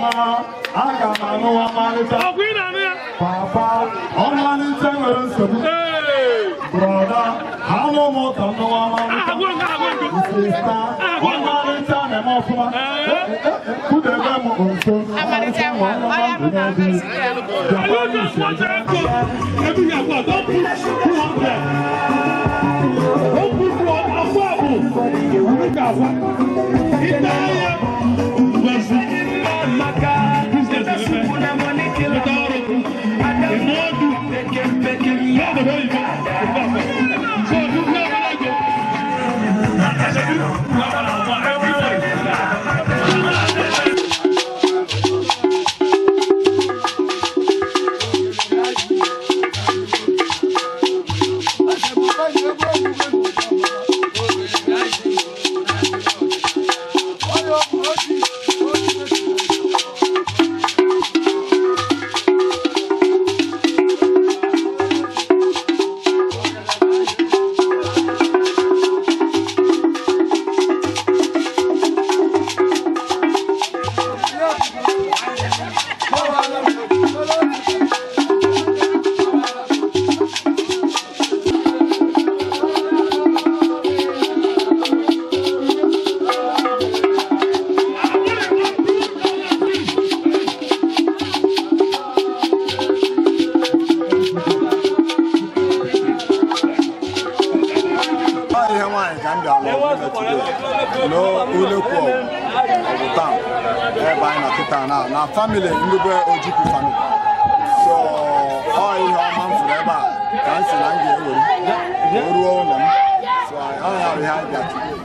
Mama, aga m anụ ọmalịcha. Papa, ọmalịcha nwere nsogbu. Brother, alụ m ka m nụwa ọmalịcha. Sister, ọmalịcha na-eme ọfụma. Kwudebe m nso. Ọmalịcha nwe ọma ndụ n'obi. Don't put 200. Don't put 200. Business So you go. Ọ ihe nwaanyị ka m bịara today n'Ulekwu Ọgwụ town, ebe anyị nọ kịta na family ndị be Ojukwu family. So ọ ihe ọma m fụrụ ebe a ka m si na m ga-ewere ka o ruo ụlọ m. So ọ ya bụ ihe anyị bịa today.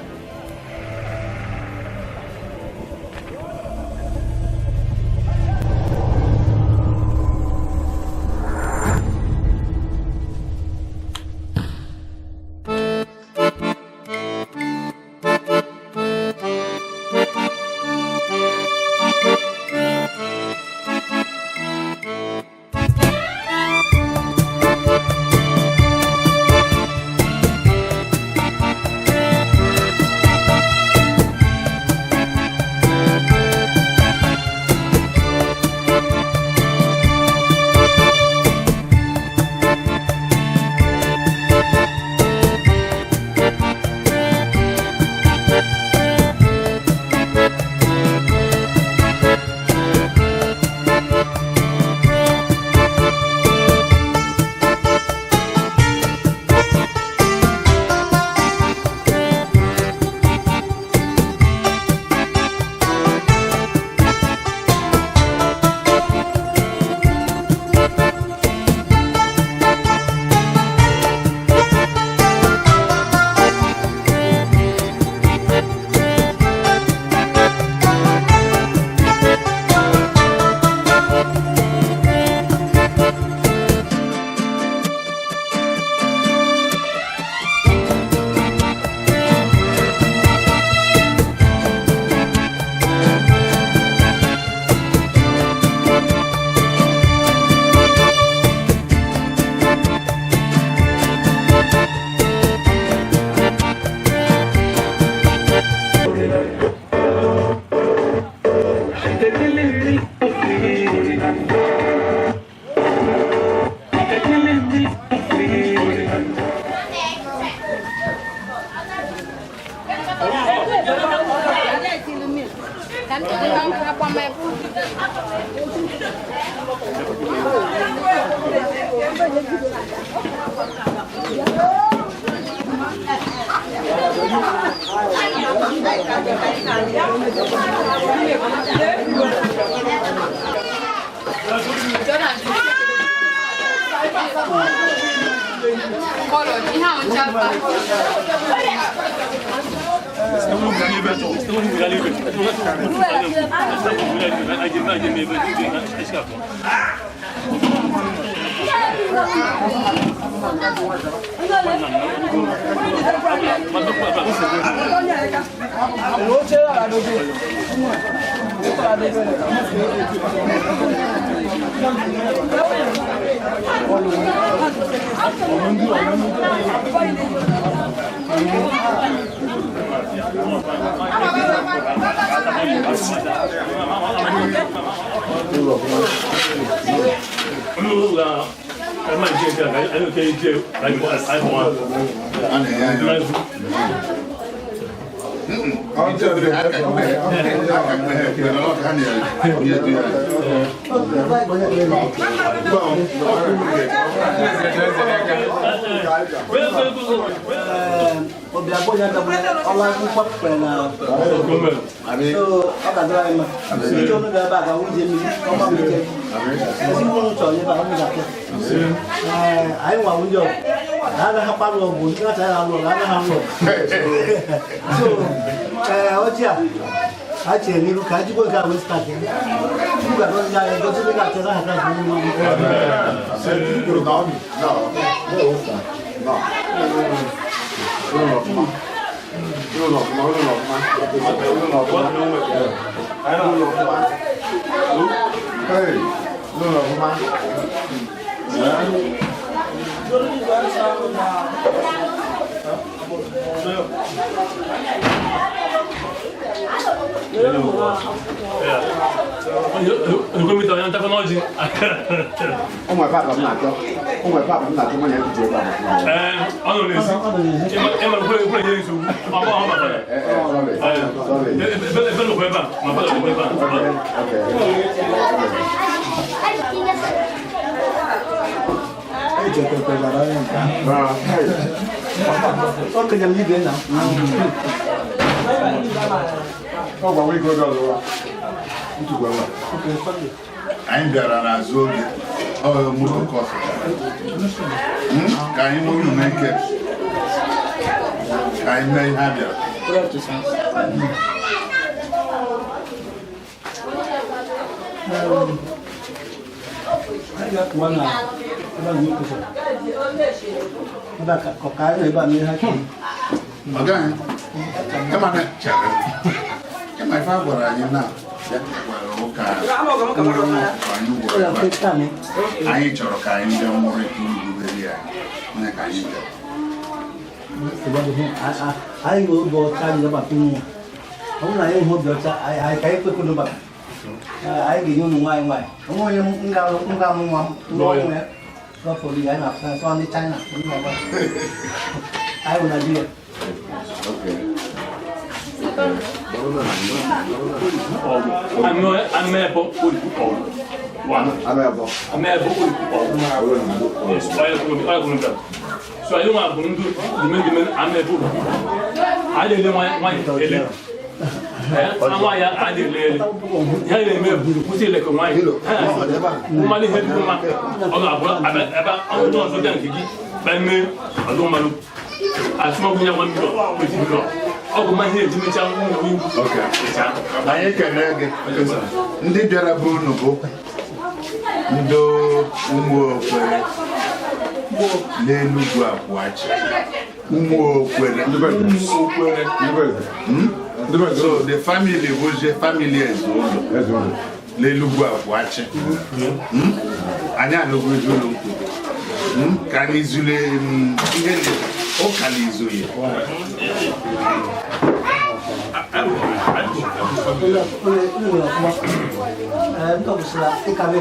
A na-enye anyị ọjị. Obi abụọ ya dagburu ọnwa akwụkwọ kwere na so ọ ga-adịrị anyị mma. Ije ọnụ ga-ebe a ga nwunye mmiri ọma mmiri ezigbo ụlọ chọrọ ebe a ọnụ ga-apịa. Ee, anyị nwa nwunye ọgụ na agaghị akparụ ọgụ ndị kacha ya alụ ọgụ agaghị alụ ọgụ. So ee, ọjị a a chere n'iru ka ajigbo nke a wee start ya. Chukwu ga-agọzi anyị, gọzi ndị ga-achọ n'aha Kraịst onye nwe anyị. Ụmụ ebe a m na-achọ, ụmụ ebe a m na-achọ nwunye ejije ebe a. Ọ kenyere m ibe nna m. Anyị bịara n'azụ oge ọ moto kọfị ka anyị nwee unu ike ka anyị mee ihe a bịara. Anyị ga-apụwa na ebe a na-ekwu. Ebe a ka ka anyị nọ ebe a mee ha chọrọ. Ọ gaghị kama na chere kama ife a gwara anyị na ya gwara ụka nwere nwa ọkụkọ anyị gwara ebe a. Anyị chọrọ ka anyị bịa nwụrụ ugubere ya onye ka anyị bịara. Anyị nwere obi ọcha, anyị nabata ụmụ. Ọ bụrụ na anyị nwee obi ọcha, anyị ka anyị kwekwe nabata. Anyị ga-enye ụmụ nwaanyị nwaanyị. Onwe onye m ga-amụ nwa m nwa nwa ya. Lọfọdụ anyị na France, ọ ndị China, ndị ọba. Anyị bụ Naijiria. So anyị nwa bụ ndị dime ama ebe ụlọ anyị na-ele nwaanyị ele nwaanyị a na-ele ele ihe anyị na-eme bụ kwụsị ile ka nwaanyị mmalụ ihe dị mma ọ ga-abụ ebe ọnụ ọzọ bịa nke gị bịa mee ọdụ mmalụ asụmọgwụ ya nwa mmiri oji mmiri ọ bụ mma ihe eji mechaa nwunye Anyị ekene gị. Ndị bịara bụ unu bụ ndị ụmụ okwere n'Enugwu Akwụachi, ụmụ okwere. So the family bụzie family eze ụlọ n'Enugwu Akwụachi. Anyị anụgo izu ụlọ nkwuru ka anyị zule ihe ụka na izoye. Ndị ọbụsịla ịka bụ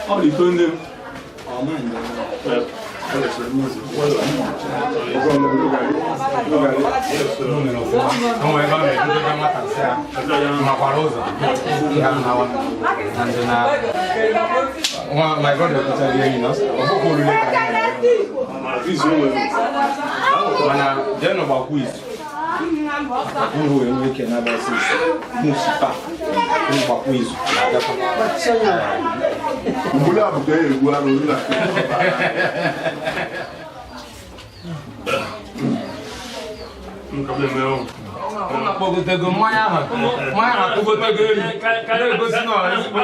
Ọ dị tonde. My brother kwụchara enyi na ọbụghị olule ka anyị mana jee nọ gbakwa izu unu wee nwee ike na-abịa ọsịsọ nsipa unu gbakwa izu na-abịakwa. Mgbulu a bụ ka e egbu arụ olu a. Ụnụ mmanya ahụ. Mmanya ahụ akpọgotego elu. Na-egosi na ọ ezigbo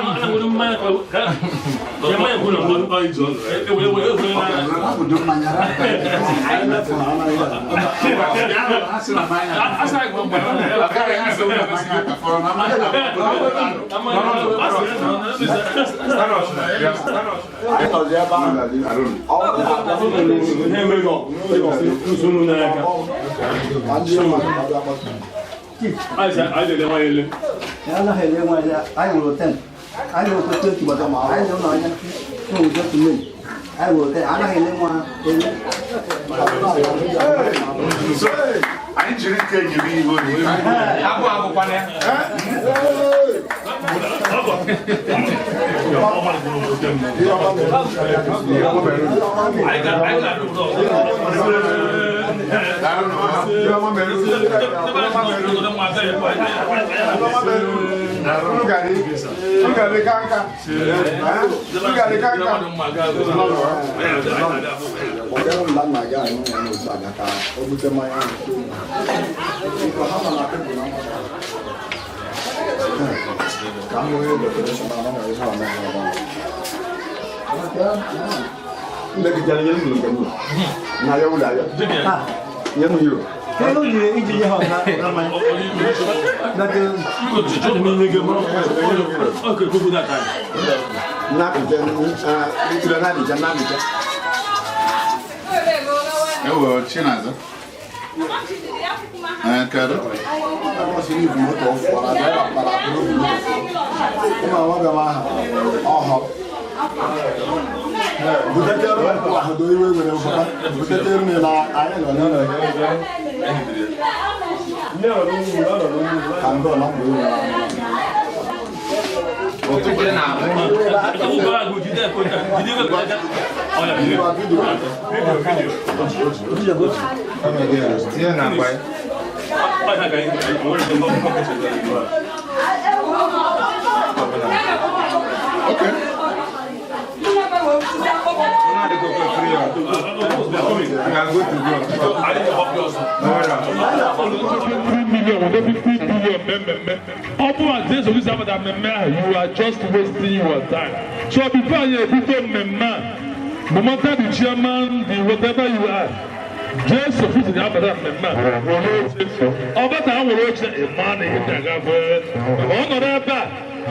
Anaghị ele nwaanyị anyị nwere 10 anyị nwere 20 gbata anyị nọ n'anya nwere 20 men anyị nwere 10 anaghị ele nwa ele. Anyị jiri nke nyere ihe oriri. Abụ abụkwana ya. Kedu jiri iji nye ha ọga mmanya? Ewo Chinaza. Kedu? Okay. Ọ bụrụ na Jesu Kristo abata mmemme ahụ, you are just wasting your time. So before you ebute mmemme a, no matter the chairman, the whatever you are, Jesu Kristo ga-abata mmemme a, were oche. Ọ bata ha were oche, ịma na ihe ndị a ga-abụ. Ọ nọrọ ebe a,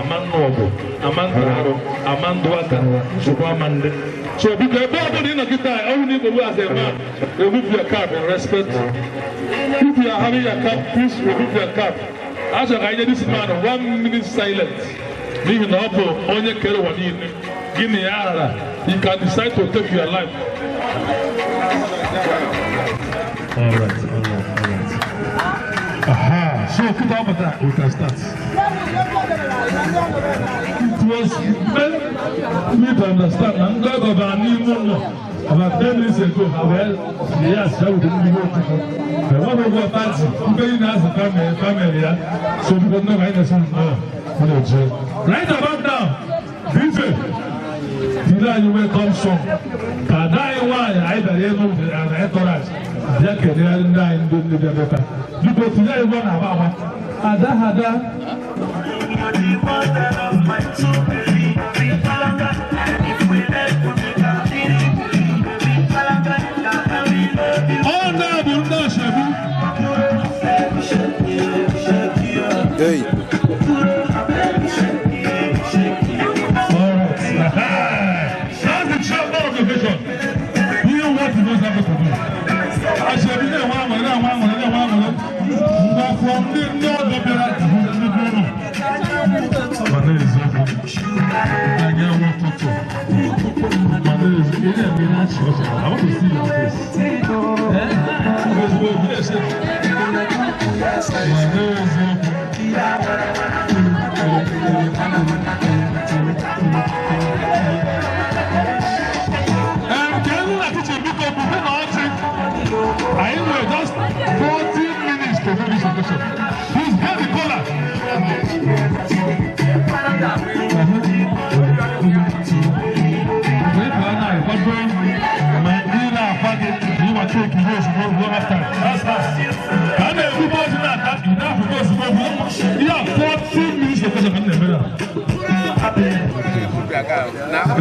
ama nna ọgụ, ama nta arụ, ama ndụ aka, nsogbu ama ndị. So biko ebe ọ bụla ị nọ kịta, ọ bụrụ na ị as a man, remove your cap in respect. If you are having your cap, please remove your cap. Achọrọ ka anyị nye this man 1 minute silence. N'ihi na ọ bụ onye kere ụwa niile. Gịnị ya rara? You can decide to take your life. All right, all right, all right. Aha, so kita abata, we can start. It was meant me to understand. I'm glad of our new one. About 10 minutes ago, well, yes, that would be good. The one who got party, you can ask the family, yeah. So because no, I understand now. Right about now, DJ, did you welcome song? Can I why I don't entourage? Jack and I don't need better. Because today you want about Ada Ada. Hey. All right. That's the chairman of the vision. You know what he knows how to do. I shall be there one. From the north of the I want to see your face.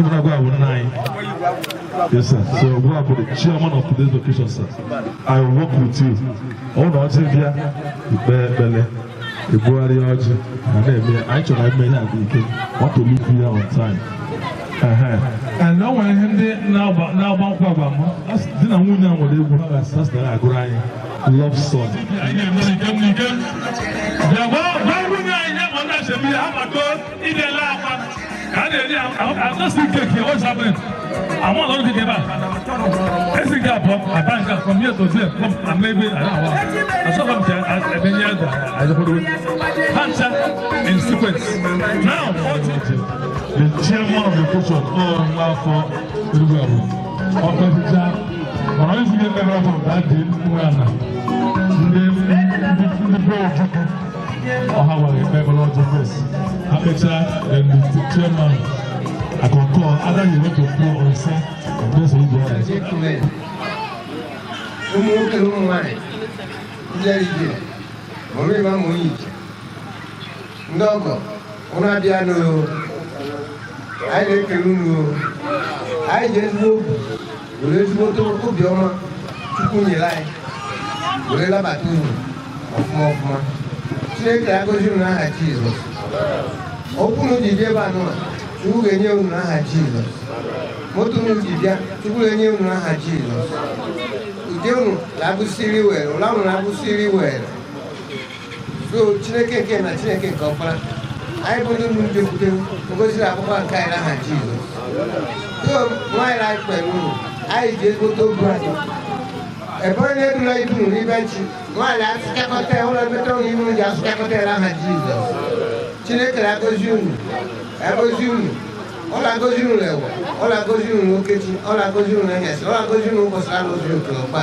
Ịmụ na agwa nna anyị. Yes, sir. So we are the chairman of today's occasion, sir. I will work with you. Ọ na ọjị bịa ikpe ekpele ebugharị ọjị na na-eme anyị chọrọ ime ihe a dị ike, want to leave here on time. And o nwere ihe ndị na-agba nkwa agba m di na nwunye a nwere egwu ha ga-asị asị na agụrụ anyị love song. Bịa gwa nwunye anyị ya ma ndị achebi ha maka idele akwa ka a na-eri asọsị keki. What's happening? Àwọn ọlọ́run kékeré bá esi nke abụọ aba nke from here to there, from amebe awa asọfọ nke ebe nye ẹdọ ayọkọdọ ha ncha in sequence now. The chairman of the commission, ọ nwa afọ erugbo abụ ọkọchịcha mana onye si ga-ekpere afọ that day nwe ana ndị ndị be Ojukwu ọha gwara ekpe ekpere ọjọọ first ha kpechaa, then the chairman àkọ́kọ́ adáyé wọ́n tó kú ọ̀sán ọ̀gbẹ́sọ̀ ìgbà rẹ̀. Ụmụ nwoke na ụmụ nwanyị ndị ije ma ma onye ije ndị ọgọ ụnụ abịa n'o, anyị na-ekele unu o. Anyị ji ezigbo obi were ezigbo obiọma Chukwu nyere anyị were labata unu ọfụma ọfụma. Chineke agọzi unu n'aha Jizọs. Okwu unu ji jebe anụma, Chukwu ga-enye unu n'aha Jizọs. Moto unu ji bịa, Chukwu ga-enye unu n'aha Jizọs. Ude unu na-abụsiri were ụla unu na-abụsiri were. So Chineke nke na Chineke nke ọkpara anyị bụ ndị unu bịakwute ngoziri akwụkwọ nke anyị n'aha Jizọs. So nwaanyị na anyị kpere unu, anyị ji ezigbote obu anyị ebe onye na-edula ibu unu n'ibe nchi nwaanyị asụchakọta ya ụlọ emeta unu ibu unu ji asụchakọta ya n'aha Jizọs. Chineke na-agọzi unu, agọzi unu, ọ na-agọzi unu ewe, ọ na-agọzi unu n'okechi, ọ na-agọzi unu n'anyasị, ọ na-agọzi unu ụbọchị alụzi oke ọkpa.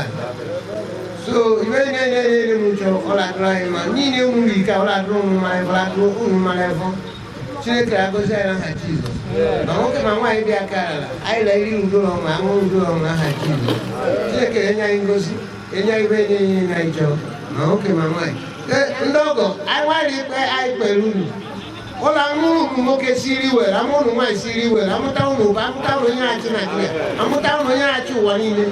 So iwe niile na-enye m nchọ, ọ na-adụrụ anyị mma niile unu ike, ọ na-adụrụ unu mma ebe, ọ na-adụrụ unu mma n'efọ. Chineke na-agọzi anyị n'aha Jizọs. Ma nwoke ma nwaanyị dị aka ala anyị na-eri udo na ọṅụ aṅụ udo na ọṅụ n'aha Jizọs. Chineke enye anyị ngozi, enye anyị ibe enye enye anyị chọrọ, ma nwoke ma nwaanyị. Ndị ọgọ anyị nwanyị ikpe anyị kpere unu ụlọ amụrụ ụmụ nwoke siri were amụrụ ụmụ nwaanyị siri were amụta ụmụ ụba, amụta ụmụ onye na-achị Naijiria, amụta ụmụ onye na-achị ụwa niile.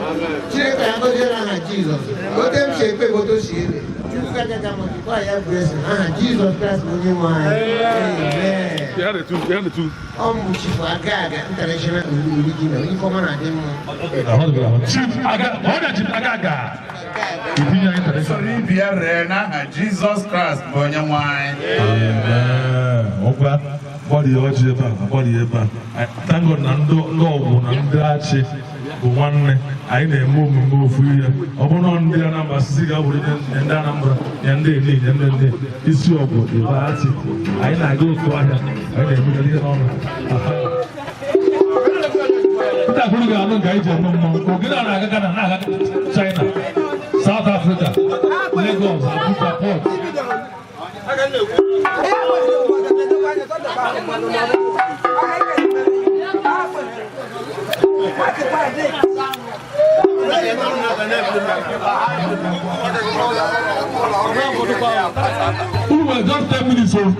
Chineke agọzie n'aha Jizọs. Ote m si ekpe bụ otu o si ere. Chukwu gajaga multiply ya blessing n'aha Jizọs Kraịst bụ onye nwe anyị. Amen. Ọ mbụ Chief Aga Aga International Original Ifeọma na-adị mma. Chief Aga, ọ Chief Aga Aga. Itinye international. Soro ibi ya ree n'aha Jizọs Kraịst bụ onye nwe anyị. Amen. Ọgwa gbọdị ọjị ebe a, gbọdị ebe a. Thank God na ndị ọgwụ na ndị achị bụ nwanne. Anyị na-eme omume ofu ihe. Ọ bụrụ na ndị Anambra sisi ga-abụrụ ndị Anambra nye ndị Eni nye ndị ndị isi ọgwụ ebe achị. Anyị na-aga otu ahịa, anyị na-emekarị ihe n'ọnụ. Ndị akwụrụ ga-anụ nke anyị ji eme mmanwụ. Ogene a na-aga Ghana, na-aga China, South Africa, Lagos, Abuja, Port. We were just 10 minutes old.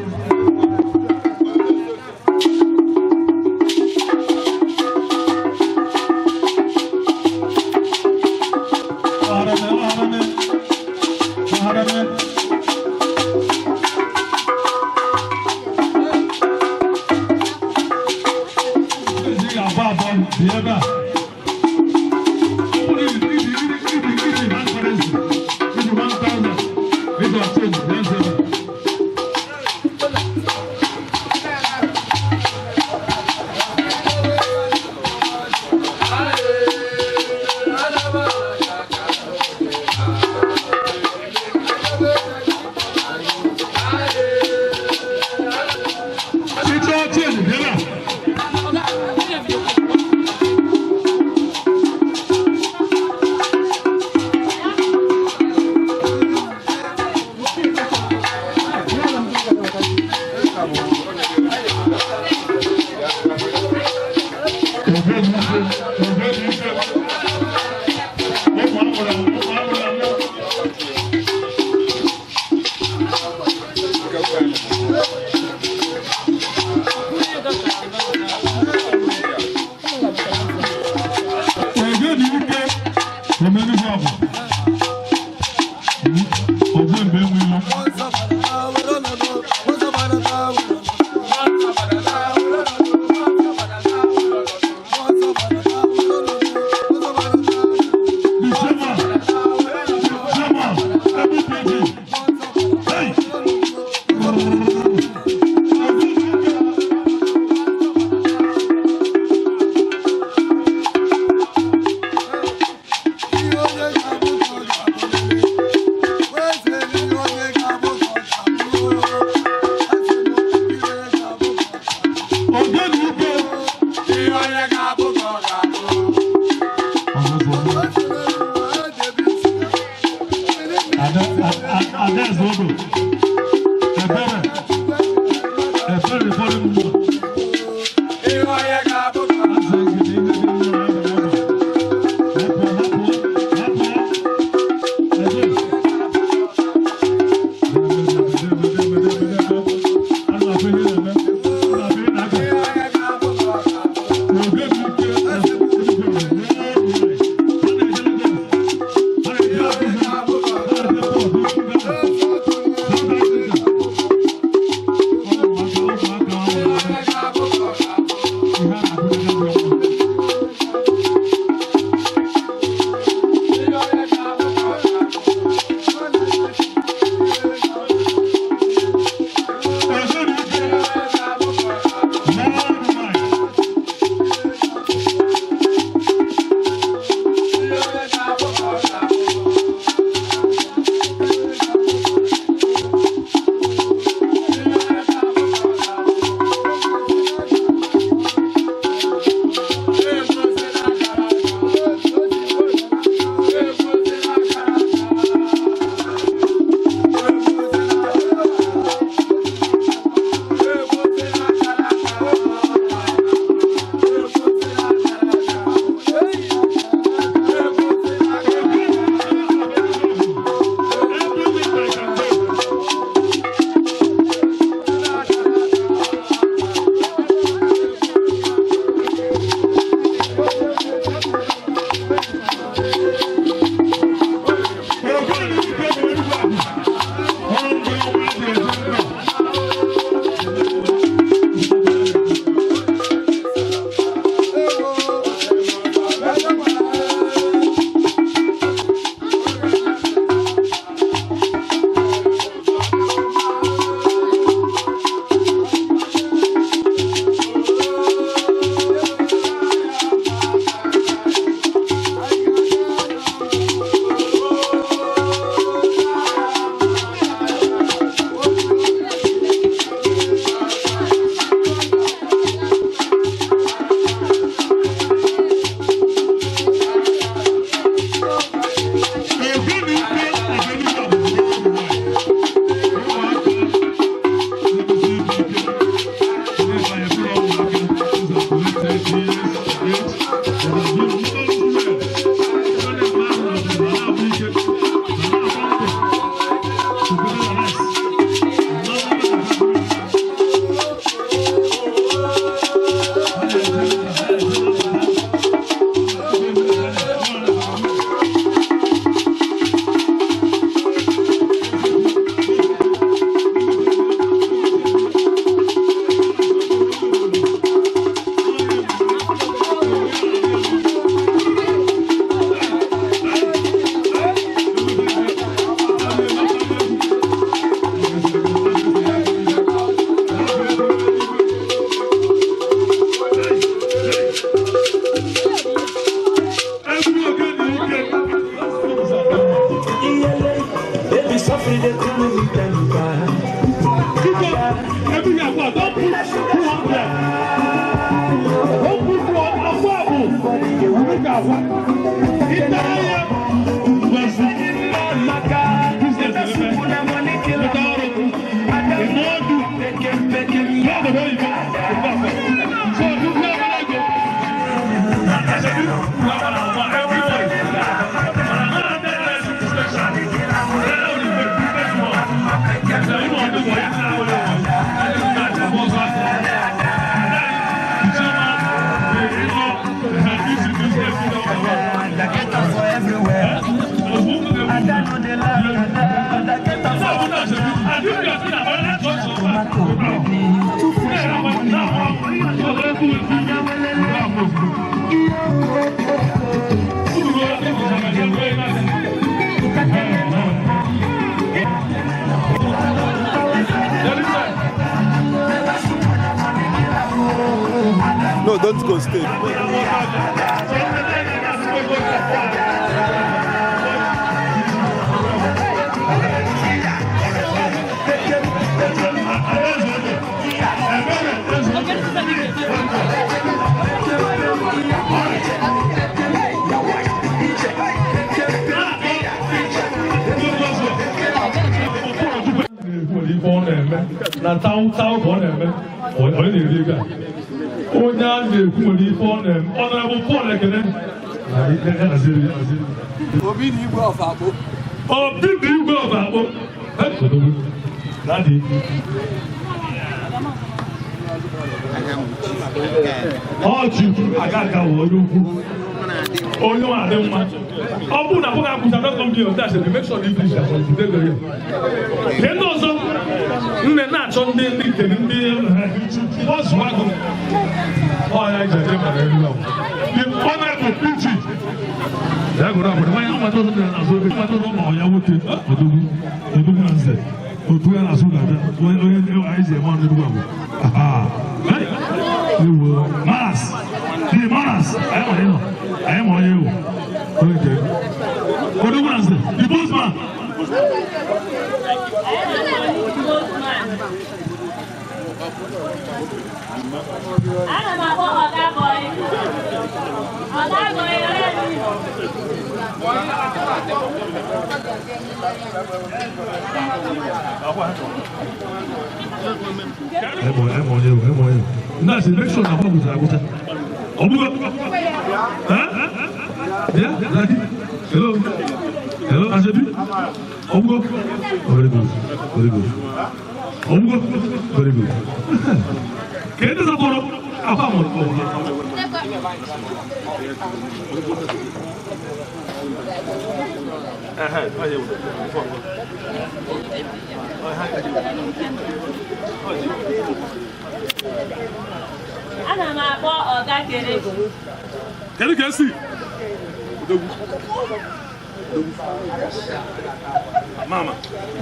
Ebere. Ebere bọrọ mmụọ. Asị gị na ihe dị mma na-aba aba. Hapụ, hapụ, hapụ. Ebere. Debe, debe, debe, debe, debe. A na-afụ ihe na-eme. A na-afụ ihe na-aga. Oge bụ ike na ọ na-eje Lagos. Ọ na-eje Abuja. Ọ na-eje Port, Ghana. South Africa. Ụmụaka, ụmụaka ahụ ihe a na-akụ n'aka dị ọma. Ebere ike, worldwide. Every week I can go. Baby, suffering they cool me temper. Every year, don't put 200. Don't put one above. Look at what. Italia. Business So you for everywhere. I don't know the love, I get tomato, baby. Too fresh, No, don't go stay. ife ọ na-eme na taụ taụ ka ọ na-eme onye na-eri ego a. Onye a na-ekwu nwere ife ọ na-eme, Honorable Paul Ekene na ya naziri ya naziri. Obi na Igwe of Akpo. Obi na Igwe of Akpo. Daddy. Ọ Chief Agaka wụ onye ukwu. Onye nwa adị mma. Ọ bụrụ na akwụghị akwụcha don't come here that's it. Make sure you finish that one. Take the here. Ndị ọzọ nne na-achọ ndị ndị nke ndị ọzụwagụ. Ọ ya ji eje mara elu ahụ. The honorable PG. Ya gụrụ akwụkwọ nwaanyị ọmata ọzọ dị n'azụ ebe ọmata ọzọ ma ọ ya nwoke odogwu odogwu na nze otu ya na-asụ ga-abịa onye anyị ji eme ọnụ edugwu agwụ. Ewo maras the maras anyị ma ịnọ anyị ma onye ewu onye nke odogwu na nze the postman. Ana m akpọ Ọga Boy. Ọga Boy, ọrịa dị. Ndị asị make sure na akwa gwụchara agwụcha. Ọ bụgo? Yeah, Daddy? Hello? Hello, Asebi? Ọ bụgo? Very good, very good. Ọ bụgo? Very good. Ka ndị zapụrụ akwa mụrụ ọbụla. Ana m akpọ Ọga Kelechi. Kedu ka esi? Mama,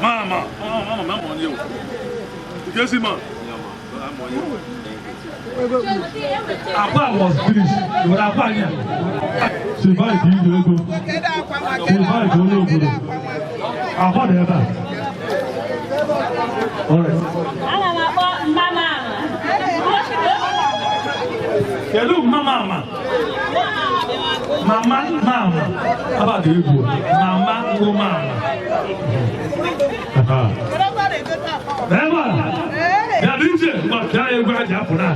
mama, mama, mama, onye ewu. Ka esi ma? Akwa was finished. Were akwa anyị a. Survive igwe ego. Survive onye obodo. Akwa dị ebe a. All right. Ana m akpọ Mama Ama. Kedu mama ama? Mama mama. Aba dị egwu. Mama ngụ mama. Ebe a. Ya dị iche, ngwa bịa egwu aji apụ na. Na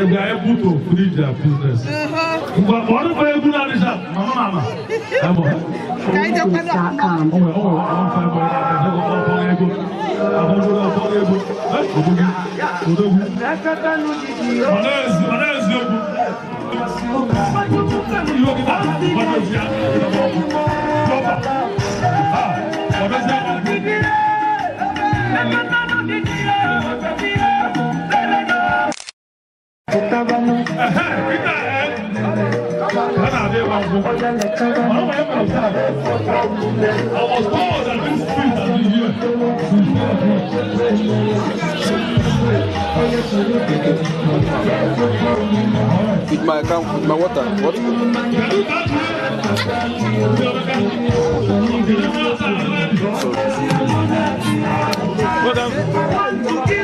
egwu egwu to free their business. Ngwa kpọrọ m egwu na-adịcha mama mama. Ebe ọ. Trendybeats.com. O nwere o nwere one fine boy na-abịa ọfọ ego. Abụrụ ọfọ ego. Odogwu. Odogwu. Mana eziokwu. I was told that this street has been here since With my account, with my water. What? Well done.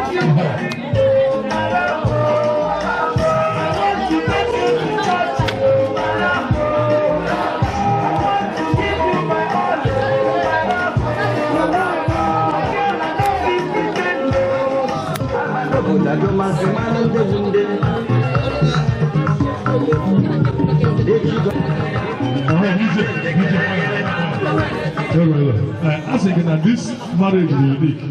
A sị gị na this marriage is unique.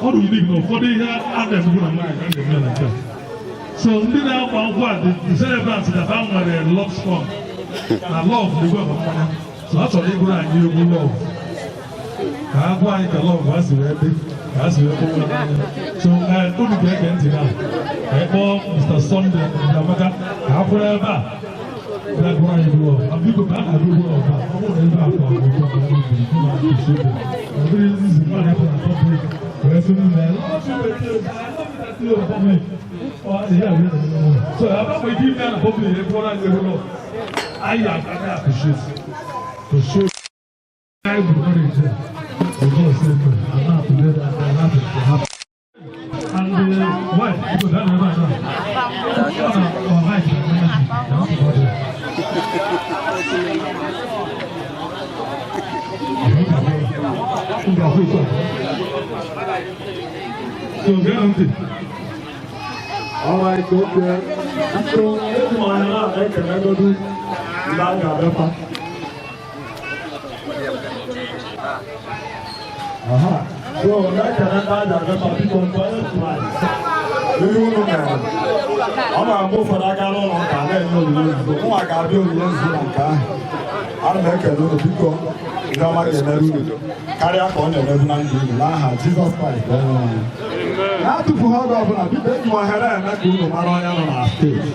Ọ dị unique na ụfọdụ ihe a na-emebu na nwaanyị ka a na-eme na nke a. So ndị na-agba nkwụ a, the celebrants na ha nwere love song na love na-egwu agba mmanya. So ha chọrọ ịgụrụ anyị egwu love. Ka ha gwa anyị ka love ha si wee dị, ka ha si wee kpọọ n'anya. So unu ga-ege ntị na ka anyị kpọọ Mr. Sunday Amaka ka ha kwụrụ ebe a. Bịa gụrụ anyị egwu love. Biko ka a na-agụ egwu love a, ọ bụrụ na ebe a ka ọ bụ ugbu a ka ọ bụ ugbu a ka ọ bụ izi nwaanyị apụ na public wee sị m na love you baby, I love you that you public. Ọ ihe a wee na-eme. So abakwa ike ime na public egwu ọrụ anyị egwu love. Anyị agaghị appreciate to show I would marriage because I'm not together and I'm happy to happy. And the wife, because I never know. Or wife, So geenụ ntị. Alright, okay. So eji m ohere a ekelegodu ndị a ga-abịakwa. Aha. So na-ekele ndị a ga-abịakwa, biko, onye tụrụ ihe unu mere. Ọ na-agba ụfọdụ aka n'ụlọ ụka na-enye onyinye nzuzo. Nwa ga-abịa onyinye nzuzo na nke ahụ. Ana m ekele unu, biko, ndị ọma ga-emere unu karịa ka ọ na-emebu na ndụ unu n'aha Jizọs Kraịst bụ onye nwe anyị. Na-atụfughị oge ọbụla, biko, eji m ohere eme ka unu mara onye nọ na stage.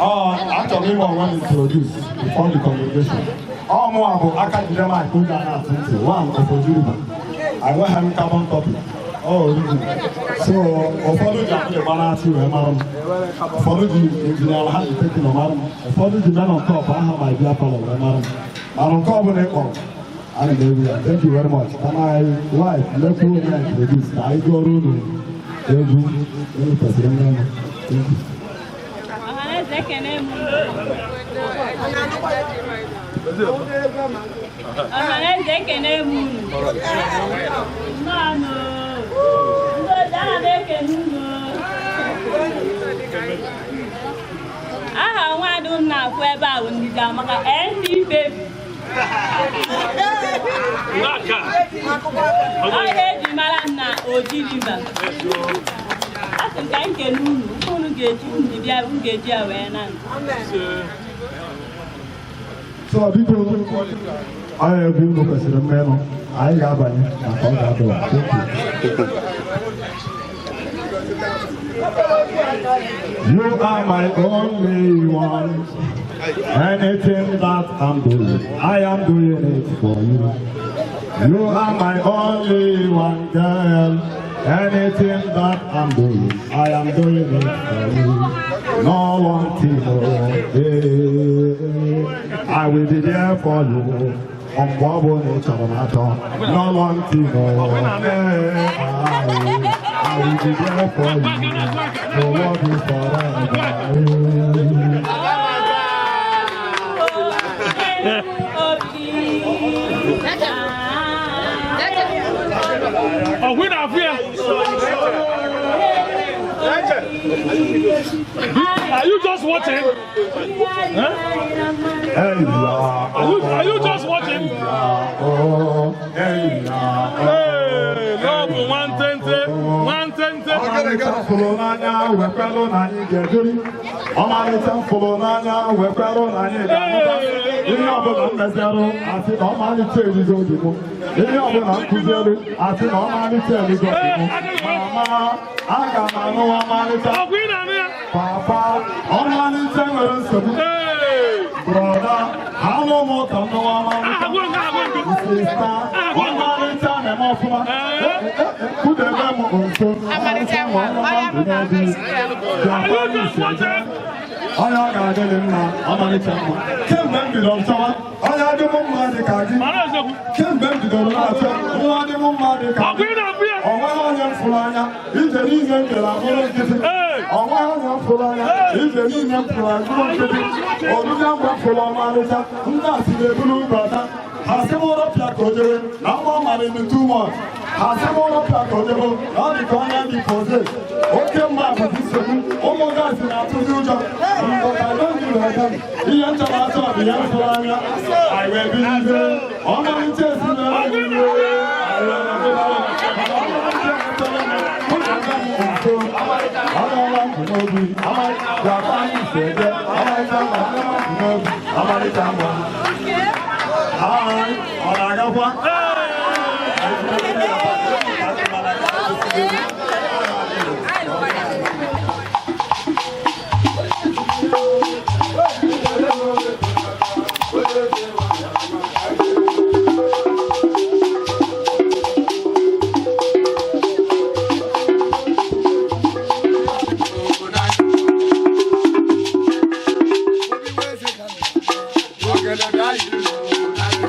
Ọ achọrọ m ime onwe m introduce before the congregation. Ọ mụnwa bụ aka jide mic oge a na-atụ ntị one of Oji River. Enweghị m carbon copy. Ọ original. So ụfọdụ ji akpịrị na-achị wee mara m, ụfọdụ ji engineer ha ji tekino mara m, ụfọdụ ji men on top aha my beer parlour wee mara m, mana nke ọbụla ị kpọrọ, ana m ewu ya. Thank you very much. Ka my wife lekwu onye introduce ka anyị gụọrọ unu egwu unu kwesịrị nne. Thank you. Ọhaneze, ekene m. Ọhaneze, ekene m unu. Nnọọ nụ. Ndị ozi, ana m ekene unu. Aha nwaadị m na-akwụ ebe a bụ Ndidi Amaka ND Baby. Ọ ihe eji mara m na Oji River. A sị m ka m kene unu, unu ga-eji unu bịa, unu ga-eji ya wee na. So biko, onye egwu unu kwesịrị mmenụ, anyị ga-abanye maka ọ ga-adọ. Thank you. You are my only one. Anything that I'm doing, I am doing it for you. You are my only one, girl. Anything that I'm doing, I am doing it for you. No one to know. I will be there for you. Mgbe ọ bụla ị chọrọ m achọ, no one to know. I will be there for you. No one be forever. Obi. Ọ̀gbìn na-afụ ya. Are you just watching? Huh? Hey, yeah. Are you just watching? Oh, hey, yeah. Hey, love nwantịntị nwantịntị. Ọmalịcha fụrụ n'anya wekwelụ na anyị ga-eduri. Ọmalịcha fụrụ n'anya wekwelụ na anyị ga-amụta. Ihe ọbụla m mezirụ, asị na ọmalịcha eligo obi m. Ihe ọbụla m kụzielu, asị na ọmalịcha eligo obi m. Mama, aga m anụ ọmalịcha. Ọ̀gbìn na-anụ ya. Papa, ọmalịcha nwere nsogbu. Hey! Brother, anụ m ka m nụwa ọmalịcha. Ahagwo nke, ahagwo nke. Sister, ọmalịcha na-eme ọfụma. Kụdebe m nso. Ọmalịcha nwe ọma ndụ n'obi. Are you just watching? Onye ọ ga-adịrị mma, ọmalịcha mma. Kemgbe m bidoro chọwa onye adị m mma dị ka gị. Mara eziokwu. Kemgbe m bidoro na-achọ nwa dị m mma dị ka gị. Ọ̀gbìn na-afụ ya. O nweghị onye m fụrụ anya, ije niile m bịara bụrụ nkịtị. Hey! O nweghị onye m fụrụ anya, ije niile m fụrụ agụrụ nkịtị. Oruzie mgbe m fụrụ ọmalịcha, ndị a si na-eburu bata. Ha sị m rọpịa ka o jebe na nwa mara ime too much. Ha sị m rọpịa ka o jebe na ọ dị ka onye dị poze. Oke mma bụ nsogbu, ụmụ gaasị na-atụzi ụjọ. Ndọta ihe m chọrọ achọ bụ ihe m fụrụ anya. Anyị wee bilizie ọmalịcha ezinụlọ anyị. Nso ọlọ́lá ndụ n'obi ga-akpa anyị si eje. Ọmalịcha nwa, ndụ n'obi, ọmalịcha nwa. Hi, ọ na-agakwa? Ogene bịa yiri m, na ndị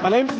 Mana MC.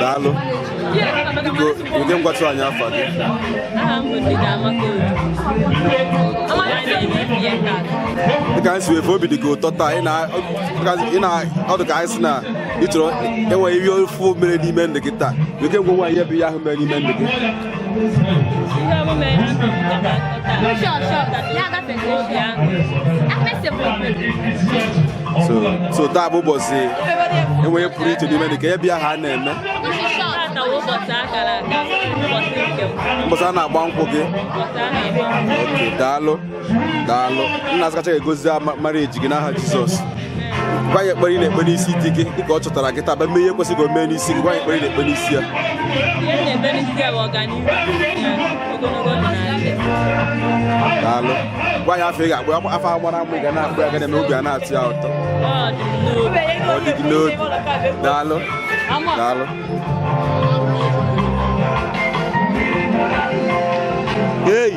Daalụ. Biko, ụdị ngwatụ anyị afa gị. Aha m bụ Dịda Amaka Obi. Anyị na-eme ihe taa. Dịka anyị si wee fee, obi dị gị ụtọ taa. Ọ dị ka anyị sị na ị chọrọ enwe ihe ofu mere n'ime ndụ gị taa. Weke ngwa nwaanyị ihe bụ ihe ahụ mere n'ime ndụ gị. Ihe omume na ndụ m kacha atọ taa. Ya agafego obi ahụ. So taa bụ ụbọchị enwe ihe pụrụ iche n'ime ndụ gị. Ihe bụ ihe ahụ a na-eme. Tata bụ ụbọchị akara aka, ụbọchị nke m. Ụbọchị a na-agba nkwụ gị. Ụbọchị a na-eme nkwụ. Ok, daalụ. Daalụ. Nna asị kacha egozi marriage gị n'aha Jizọs. Gwa ya ekpere ị na-ekpe n'isi di gị dịka ọ chọtara gị taa, bịa mee ihe kwesịrị ka o mee n'isi gị. Gwa ya ekpere ị na-ekpe n'isi ya. Ihe m na-ekpe n'isi ya bụ ọganihu na ogologo ndụ na ndụ. Daalụ. Gwa ya afọ ị ga-akpọ afọ amara amụ ị ga na-akpọ ya ga na-eme obi a na-atụ ya ụtọ. Ọ dị m n'obi. Ọ dị gị n'obi. Daalụ. Daalụ. Hey!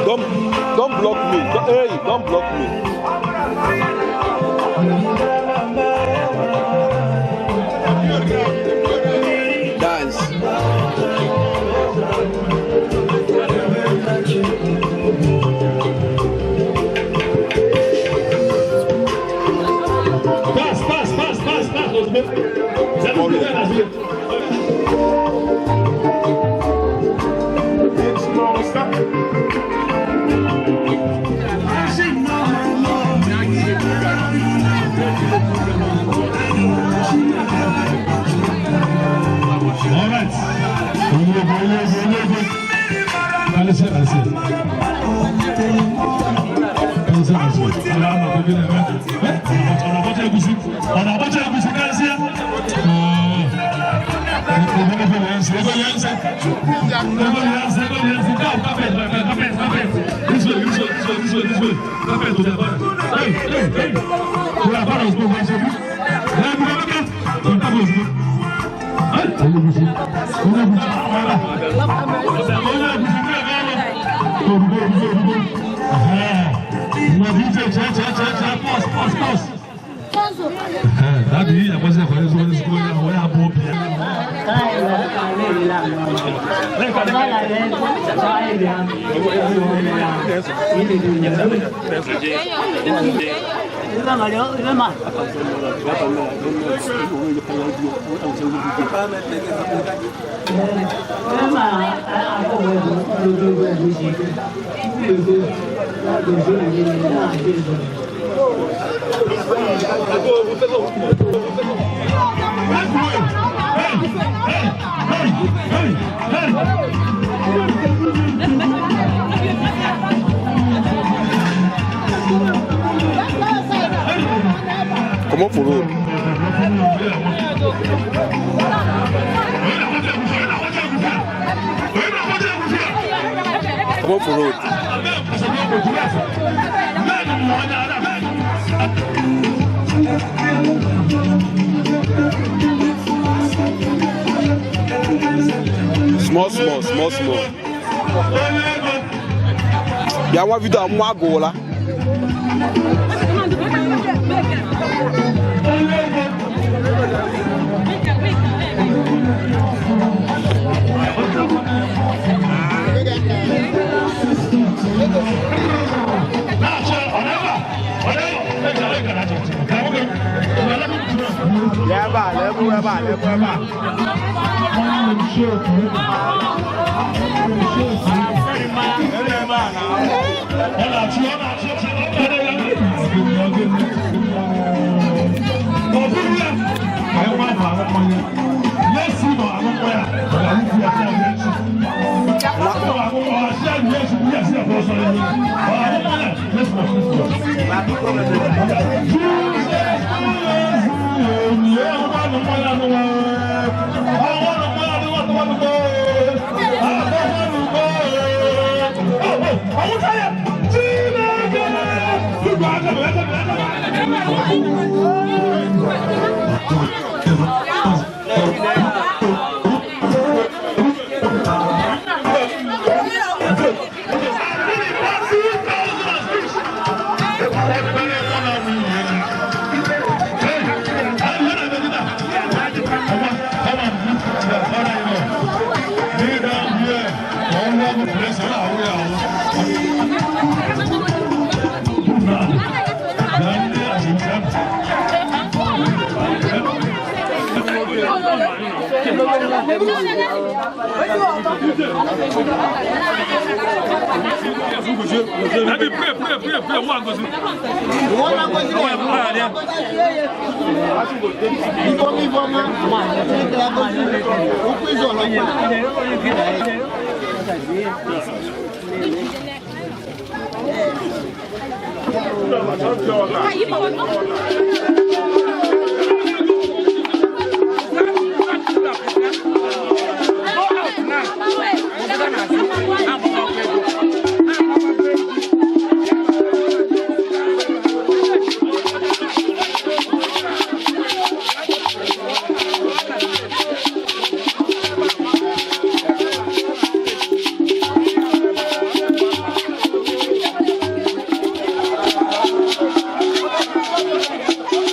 Don't block me. Hey, don't block me. Dance. Pass, pass, pass, pass, pass. All right. Allez, allez. Come up for road. Come up for road. Small, small, small, small. Bịa nwa vidio a nwa agụụla. Thank you.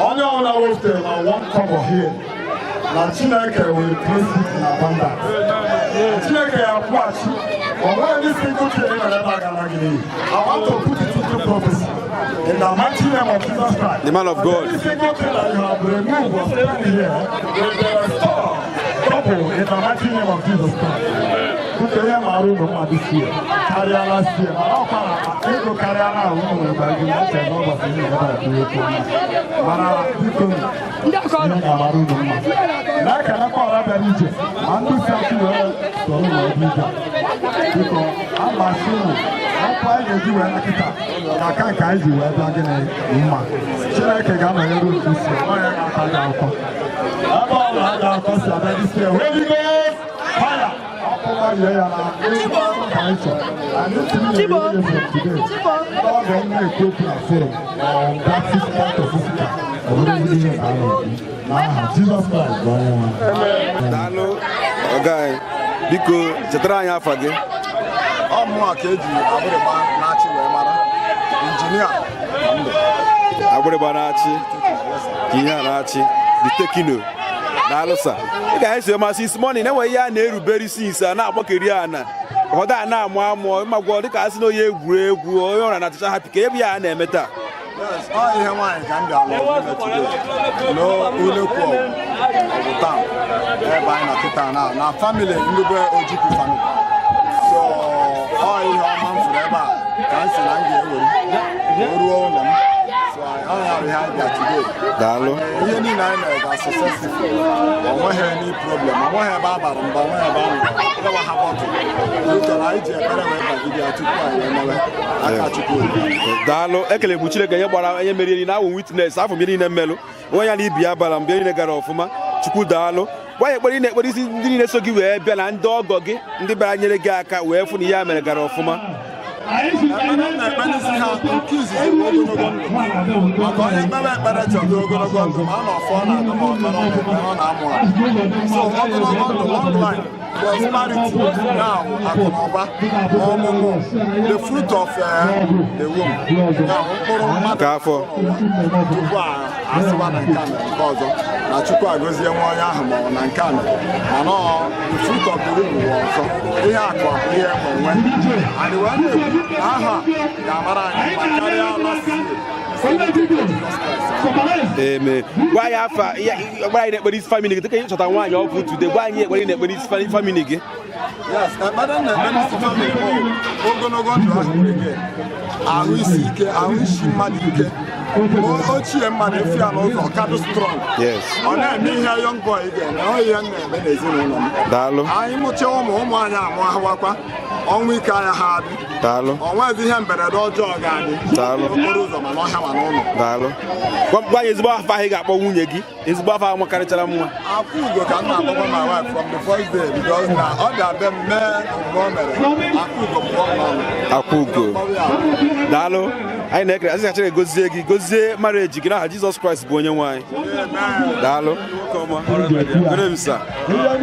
Onye ọbụla wepụtara na one kobo here na Chineke will bless it in abundance. Chineke ya kwụghachi o nweghị ndị single thing mere ebe a gara gị n'iyi. I want to put it into prophecy in the mighty name of Jesus Christ. The man of God. Every single thing that you have removed or stolen here will be restored double in the mighty name of Jesus Christ. Biko ihe mara unu mma this year karịa last year, mana ọkwa na ego karịa na ahụ unu nwere gị na uche n'ụbọchị niile ebe a kwuo okwu mana biko ihe ga-amara unu mma na-ekelekwa ọra bịara ije ma ndị si akụ wee soro wee bịa ije biko amasị unu akwụkwọ anyị ga-eji wee nakịta na aka nke anyị ji wee bịa gịnị mma. Chineke ga-anọnyere unu isi onye ga-ata gị akwụkwọ ebe ọ bụla a ga-akọ si abịa this year. Holy Ghost fire! Daalụ ọga anyị, biko chetara anyị afa gị. Ọ mụnwa ka eji Agbịrịgba na-achị wee mara, injinia Agbịrịgba na-achị ka ihe a na-achị the tekino. Daalụ, sir. Ị ga-esi masị this morning enweghị ihe a na-erubere isi ise a na-agbakeri ana ụfọdụ a na-amụ amụọ ịmagwọ dịka a sị na onye egwuregwu onye ọra na-atụcha ha pike ebe ya a na-eme taa. Yes, ọ ihe nwaanyị ka m bịa lụọ today n'Ulekwu Ọgwụ town, ebe anyị nọ kịta na family ndị be Ojukwu family. So ọ ihe ọma m fụrụ ebe a ka m si na m ga-ewere ka o ruo ụlọ m. So ọ ya bụ ihe anyị bịa today. Daalụ. Ihe niile anyị mere ga successful, o nweghị any problem, o nweghị ebe a bara mba, o nweghị ebe a nụrụ ịgawa ha bọtụ lutọrọ. Anyị ji ekpere wee bagide ya tupu anyị wee mewe aka Chukwu. Daalụ, ekele m Chineke nye gbara onye meriri na awụ witness afọ m ihe niile mmelụ onwe ya na ibi ya bara mgbe niile gara ọfụma. Chukwu, daalụ. Gwa ya ekpere ị na-ekpere isi ndị niile so gị wee bịa na ndị ọgọ gị, ndị bịara nyere gị aka wee fụ na ihe a mere gara ọfụma. Ekpere m na-ekpe n'isi ha, nke izizi bụ ogologo ndụ, maka onye kpere ekpere chọrọ ogologo ndụ, ma a na ọfọ na-agụ ma ọkpere ọ na-ekpe ọ na-amụ amụ. So ogologo ndụ, long life, prosperity, now akụ na ụba, ọmụmụ, the fruit of the womb, ya mkpụrụ mmadụ Nke afọ. Tupu a asịwa na nke a mere nke ọzọ na Chukwu agọzie nwa onye ahụ ma ọ na nke a mere, mana ọ the fruit of the womb wụ ọzọ ihe akụ akụ, ihe enwe enwe and wee na-ekwu na aha ga-amara anyị ma karịa last year. Jesus Christ. Eme gwa anyị afa gwara anyị na-ekpere isi family gị dịka ị chọta nwaanyị ọfụ today. Gwa anyị ekpere ị na-ekpere isi family gị. Yes, ekpere m na-ekpe n'isi family bụ ogologo ndụ ahụ ike, ahụ isi ike, ahụ isi mmadụ ike. Ochie mmadụ efi ya n'ụzọ kadụ strong. Ọ na-eme ihe young boy ga-eme, ọ ihe m na-eme n'ezinụlọ m. Daalụ. Anyị mụchaa ụmụ ụmụ anyị amụ ahụwakwa ọnwụ ike anya ha adị. Daalụ. Ọ nweghịzi ihe mberede ọjọọ ga-adị Daalụ. n'okporo ụzọ, ma n'ọhịa ma n'ụlọ. Daalụ. Gwa anyị ezigbo afa ahụ ị ga-akpọ nwunye gị, ezigbo afa ahụ makarịchara mma. Akwụ Ugo ka m na-akpọkwa my wife from the first day, because na ọ bịa be m mee omume o mere, Akwụ Ugo pụọ m n'ọnụ. Akwụ Ugo, daalụ. Anyị na-ekele asị ka Chineke gozie gị, gozie marriage gị n'aha Jizọs Kraịst bụ onye nwe anyị. Daalụ. Good evening, sir.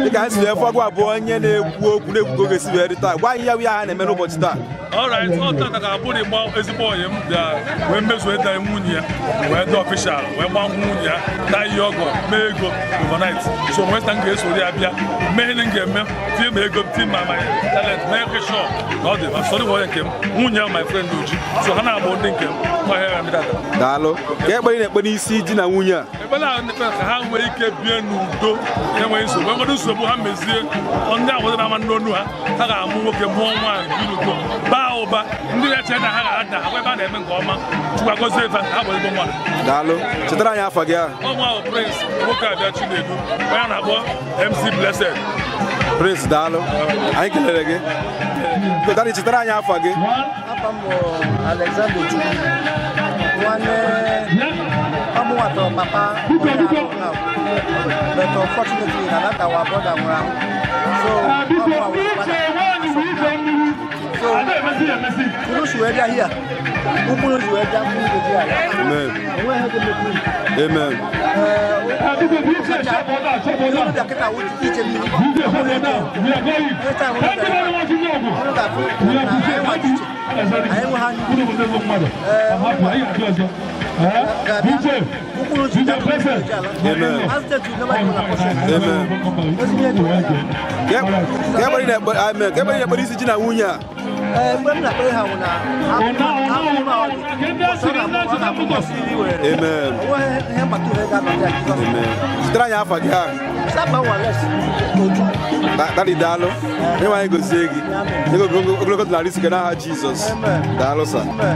Dịka anyị si wee fụ, agwa abụọ onye na-ekwu okwu na-ekwu ka oge si wee dị taa. Gwa anyị ya bụ ihe ha na-eme n'ụbọchị taa. Alright, ọ tata ka abụrụ ịgba ezigbo ọyị m bịa wee mezuo ịda nwunye ya, wee dị official, wee gbaa nkwụ nwunye ya, taa ihe ọgọ, mee ego overnight. So nweta m ga-esoro ya bịa mee ihe m ga-eme, tie ma ego m, tie ma my talent, mee ke sure na ọ dị ma sọrọ onye nke m, nwunye ya, my friend Oji. So ha na-abụ ndị nke m, ọhịa ya tata. Daalụ. Ka ekpere ị na-ekpe n'isi di na nwunye a? Ekpere ahụ ndị ka ha nwee ike bie n'udo, enweghị nsogbu, enwere nsogbu ha mezie ndị ahụ na-ama n'onu ha. Ha ga-amụ nwoke, mụọ nwaanyị, bi n'udo, baa ụba. Ndị na-eche na ha ga-ada agwa ebe a na-eme nke ọma, Chukwu agọzie ebe ha bụ ezigbo mmadụ. Daalụ. Chetara anyị afa gị ahụ. Ọnwa ahụ, Prince nwoke abịa Chinedu, onye a na-akpọ MC Blessed. Prince, daalụ, anyị kelere gị. Daddy, chetara anyị afa gị. Afa m bụ Alexander Ojukwu, nwanne ọmụnwa tọrọ papa onye ahụ now, but unfortunately na that our brother nwụrụ anwụ, so ọmụnwa wee father. So unu si wee bịa here, ụkwụ si wee bịa mkpụrụ goji ala. Amen. Onweghị ihe ga-emekwu unu. Amen. Unu bịa kịta wụ iche mmiri. Anytime unu bịara, unu ga-afụ na anyị nwa dị iche, anyị nwe ha anya ukwu. Ga-abịa ụkwụrụ ji bịa goji ala. Amen. Accident will never be our portion. Amen. Ezigbo ihe dị Ka ekpere ị na-ekpe, amen, ka ekpere ị na-ekpere isi di na nwunye a? Ee, mgbe m na-ekpere ha nwụ na ọ na-abụ ụbọchị iri were. Amen. Onweghị ihe mgbata uhie ga-anọdụ ya Jizọs. Amen. Chetara anyị afa gị ahụ. Saba Wales Ojukwu. Daddy, daalụ. Onye nwe anyị gozie gị, nye gị ogologo ndụ na isi n'aha Jizọs. Daalụ, sir. Amen.